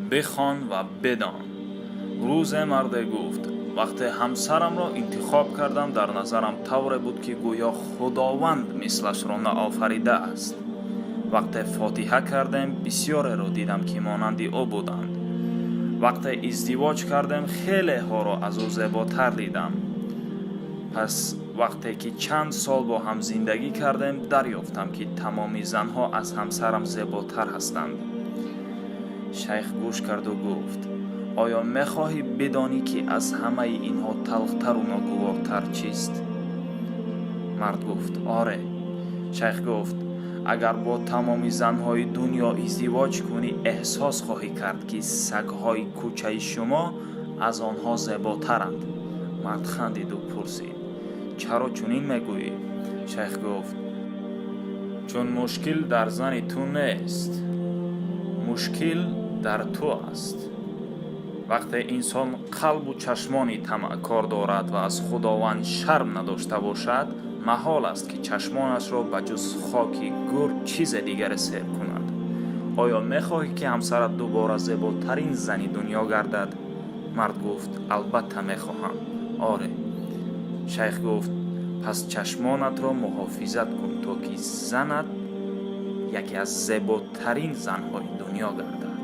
Бихон ва бидон. Рӯзе марде гуфт: «Вақте ҳамсарамро интихоб кардам, дар назарам тавре буд, ки гӯё Худованд мислашро наофаридааст. Вақте фотиҳа кардем, бисёреро дидам, ки монанди ӯ буданд. Вақте издивоҷ кардем, хелеҳоро аз ӯ зеботар дидам. Пас вақте ки чанд сол бо ҳам зиндагӣ кардем, дарёфтам, ки тамоми занҳо аз ҳамсарам зеботар ҳастанд». Шайх гӯш карду гуфт: «Оё мехоҳӣ бидонӣ, ки аз ҳамаи инҳо талхтару ногувортар чист?» Мард гуфт: «Оре». Шайх гуфт: «Агар бо тамоми занҳои дунё издивоҷ кунӣ, эҳсос хоҳӣ кард, ки сагҳои кӯчаи шумо аз онҳо зеботаранд». Мард хандиду пурсид: «Чаро чунин мегӯӣ?» Шайх гуфт: «Чун мушкил дар зани ту нест, мушкил дар ту аст. Вақте инсон қалбу чашмони тамаъкор дорад ва аз Худованд шарм надошта бошад, маҳол аст, ки чашмонашро ба ҷуз хоки гӯр чизе дигаре сер кунад. Оё мехоҳӣ, ки ҳамсарат дубора зеботарин зани дунё гардад?» Мард гуфт: «Албатта, мехоҳам, оре». Шайх гуфт: «Пас чашмонатро муҳофизат кун, то ки занат яке аз зеботарин занҳои дунё гардад».